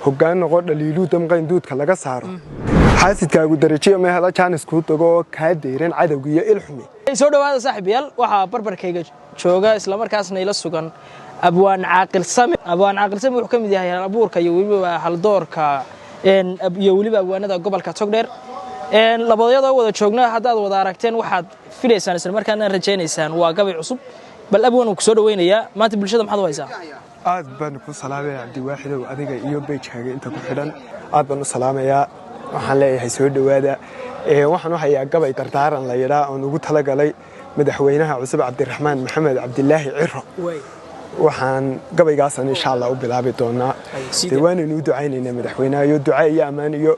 Hoggaan noqo dhaliiluu damqayn duudka laga saaro. Xaasidkaagu darajiyo meehela jaanis kuu tago oo kaa deyran cadowga iyo ilxumi. Soo dhawaada saaxiibayaal, waxaa barbarkayga jooga islamarkaasna ila sugan Abwaan Caaqil Same. Abwaan Caaqil Same wuxuu ka mid yahay hal abuurka iyo weliba haldoorka iyo weliba abwaanada gobolka Togdheer. Labadyadoo wada joogna haddaad wada aragteen waxaad filaysaan islamarkaana rajaynaysaan waa gabay cusub. Bal abwaan uu ku soo dhaweynayaa, maanta bulshada maxaad u haysaa? Aad baan ku salaamaya Cabdiwaaxidow, adiga iyo page-kaaga inta ku xidhan aad baan u salaamayaa. Waxaan leeyahay soo dhowaada. Waxaan u hayaa gabay dardaaran la yidhaa oon ugu talagalay madaxweynaha cusub Cabdiraxmaan Maxamed Cabdilaahi Ciro. Waxaan gabaygaasan insha Allah u bilaabi doonaa. Dee waanaynu u ducaynaynaa madaxweynaha, iyo duca iyo ammaan iyo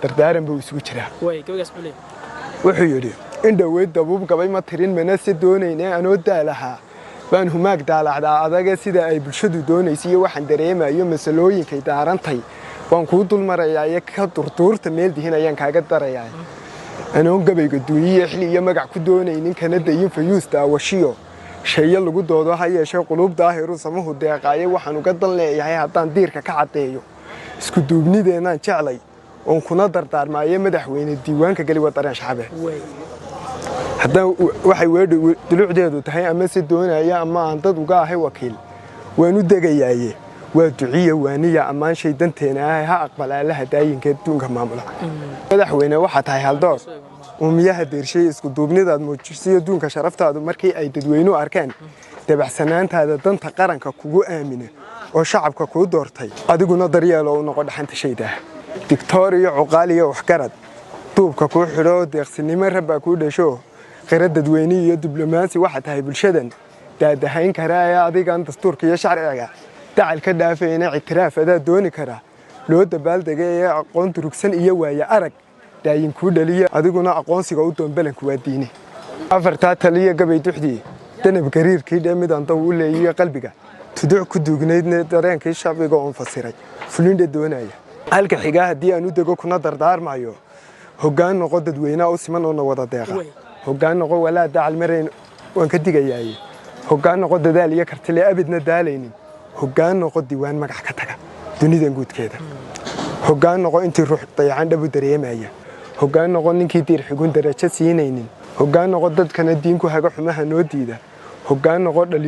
dardaaran buu isugu jiraa. Wuxuu yidhi: in dhoweyd dabuub gabay ma tirin mana se doonayne, anoo daalahaa baan humaag daalacdaa adaga sida ay bulshadu doonaysa iyo waxaan dareemayo masalooyinkay daarantay waan kuu dul marayaa iyo ka durduurta meel dihin ayaan kaaga darayaa. Anoon gabayga duunyiyo xili iyo magac ku doonaynin, kana dayin fayuus daawashiyo sheeyo lagu doodo, ha yeeshee quluub daahiru samahu deeqaaye waxaan uga dan leeyahay haddaan diirka ka caddeeyo isku duubnideennaan jeclay oon kuna dardaarmaaye. Madaxweyne, diiwaanka geli waa dareen shacbe. Haddaan waxay weedhu dulucdeedu tahay ama se doonaya ama aan dad uga ahay wakiil waan u degayaaye, waa duciya waaniya ammaan shay danteena ah, ha aqbal Allaha daayinka adduunka maamula. Madaxweyne, waxaa tahay haldoor uumiyaha deershay, isku duubnidaad muujisiyo adduunka sharaftaadu markii ay dadweynuhu arkeen dabacsanaantaada danta qaranka kugu aamina oo shacabka kuu doortay. Adiguna daryeeloo u noqo dhaxanta shaydaah, digtoor iyo cuqaal iyo waxgarad duubka kuu xidho, deeqsinimo rabbaa kuu dhasho, qira dadweyne iyo diblomaasi waxaa tahay bulshadan daadahayn karaa ee adigan dastuurka iyo sharciga dacal ka dhaafayna ictiraaf adaa dooni karaa loo dabaaldegay ee aqoon durugsan iyo waaye arag daayin kuu dhaliya, adiguna aqoonsiga u doon, balanku waa diine. Afartaa taliya gabay duxdii danab gariirkii dhee midaan daw u leeyiyo qalbiga tuduc ku duugnaydna dareenkii shacbiga oon fasiray fulindha doonaya. Halka xigaa haddii aan u dego kuna dardaarmayo: hoggaan noqo dadweynaha u siman oo na wada deeqa. Hoggaan noqo walaa dacal marayn waan ka digayaaye. Hoggaan noqo dadaal iyo kartile abidna daalaynin. Hoggaan noqo diiwaan magac ka taga dunidan guudkeeda. Hoggaan noqo intii ruux dayacan dhabu dareemaya. Hoggaan noqo ninkii diir xigun darajo siinaynin. Hoggaan noqo dadkana diinku haga xumaha noo diida. Hoggaan noqo dhaliil.